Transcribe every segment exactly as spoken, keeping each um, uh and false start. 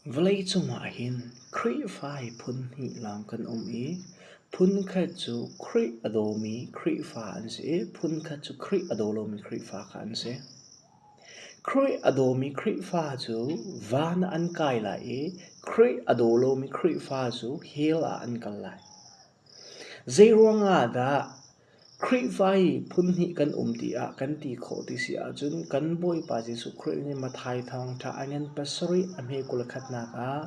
Vawlei cungah hin Khrihfa hi phun hnih lawng kan um i, phun khat cu Khrih a dawmi Khrihfa an si i, phun khat cu Khrih a daw lomi Khrihfa kha an si. Khrih a dawmi Khrihfa cu van ah an kai lai i, Khrih a daw lomi Khrihfa cu hell ah an kal lai. Zeiruangah dah Khrihfa hi phun hnih kan um tiah kan ti khawh ti si ahcun, kan Bawipa Jesuh Khrih nih Matthai thawngṭha a ngan pasarih a hme kul a khatnak ah,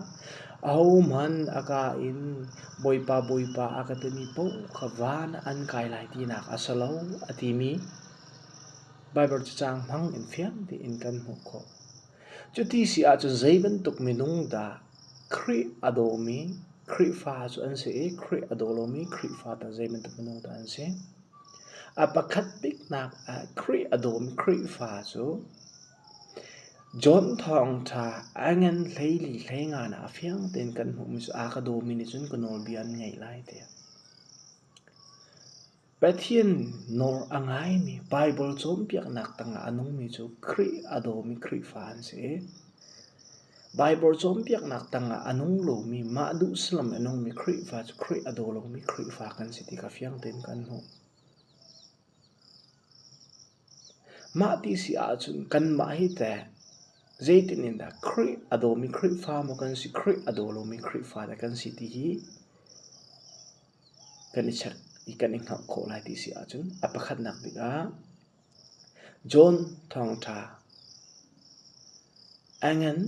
ahohmanh a ka in, "Bawipa, Bawipa," a ka timi paoh kha van ah an kai lai tinak a si lo, a timi Baibal cacang hmang in fiang tein kan hmuh khawh. Cuti si ahcun zei bantuk minung dah Khrih a dawmi Khrihfa cu an si i, Khrih a daw lomi Khrihfa dah zei bantuk minung dah an si? A pakhat biknak ah Khrih a dawmi Khrihfa cu John thawngṭha a ngan hleili hleinga ah a fiang tein kan hmuhmi cu, a ka dawmi nih cun ka nawlbia an ngeih lai, tiah Pathian nawl a ngaimi, Baibal cawnpiaknak tangah a nungmi cu Khrih a dawmi Khrihfa an si i, Baibal cawnpiaknak tangah a nung lomi, mah duhsilam a nungmi Khrihfa cu Khrih a daw lomi Khrihfa kan si ti kha fiang tein kan hmuh. Mah ti si ahcun kanmah hi teh, zeitin in dah Khrih a dawmi Khrihfa maw kan si, Khrih a daw lomi Khrihfa dah kan si ti hi kan i check, i kan i hngalh khawh lai ti si ahcun, a pakhatnak bik ah John thawngṭha a ngan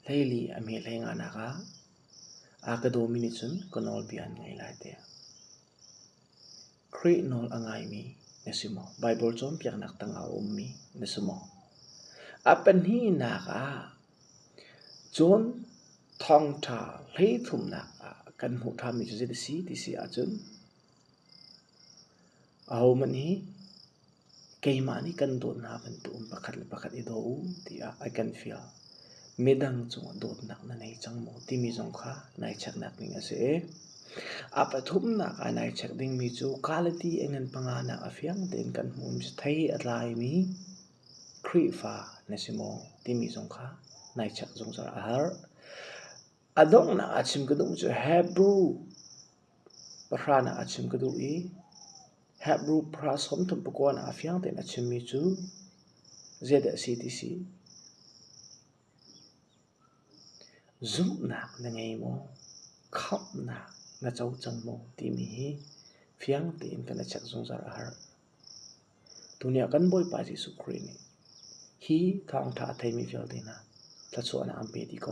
hleili a hme hleinganak ah, a ka dawmi nih cun ka nawlbia an ngeih lai, tiah Khrih nawl a ngaimi na si maw? Baibal cawnpiaknak tangah a ummi na si maw? A pahnihnak ah John thawngṭha hleithumnak ah kan hmuh ṭhanmi cu zei a si ti si ahcun, ahohmanh hi keimah nih kan dawt hna bantuk in pakhat le pakhat i daw u, tiah a kan fial. Midang cungah dawtnak na nei cang maw timi zong kha nai checknak ding a si. A pathumnak ah nai check dingmi cu Galati a ngan panganak a fiang tein kan hmuhmi cu thei a tlaimi Khrihfa na si maw timi zong kha nai check zungzal a har. A donghnak a chim ka duh cu Hebru pahranak a chim ka duh i, Hebru pahra sawmthum pakua ah a fiang tein a chimmi cu zei dah a si ti si. Zumhnak na ngei maw? Khamhnak na co cang maw timi hi fiang tein kan i check zungzal a har. Tuni ah kan Bawipa Jesuh Khrih nih hi thawngṭha a theimi vialte hna thluachuahnak an pe ti ko.